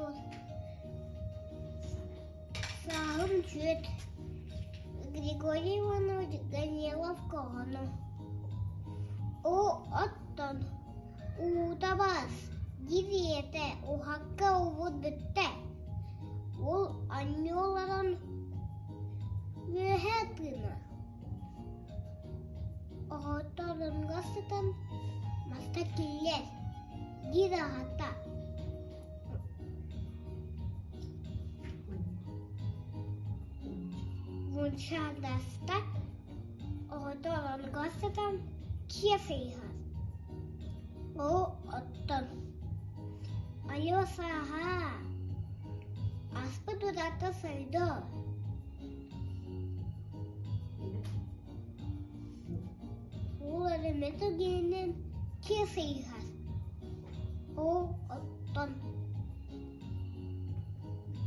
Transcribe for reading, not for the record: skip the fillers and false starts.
Оҕонньор Сааһым түөрт Григорий Иванович Данилов хоһооно Оо, оттон уута бас, диир ийэтэ уһакка уубут бүттэ Ол анньыы олорон үөһэ тыынар Оҕото оронугар сытан маста киллэр диир аҕата Мунчаардаста оҕото оронугар сытан киэп ыйыһар Оо, оттон айыы сааһа аспыт удаата сойдо Уол эрэмэ түгэнинэн киэп ыйыһар Оо, оттон.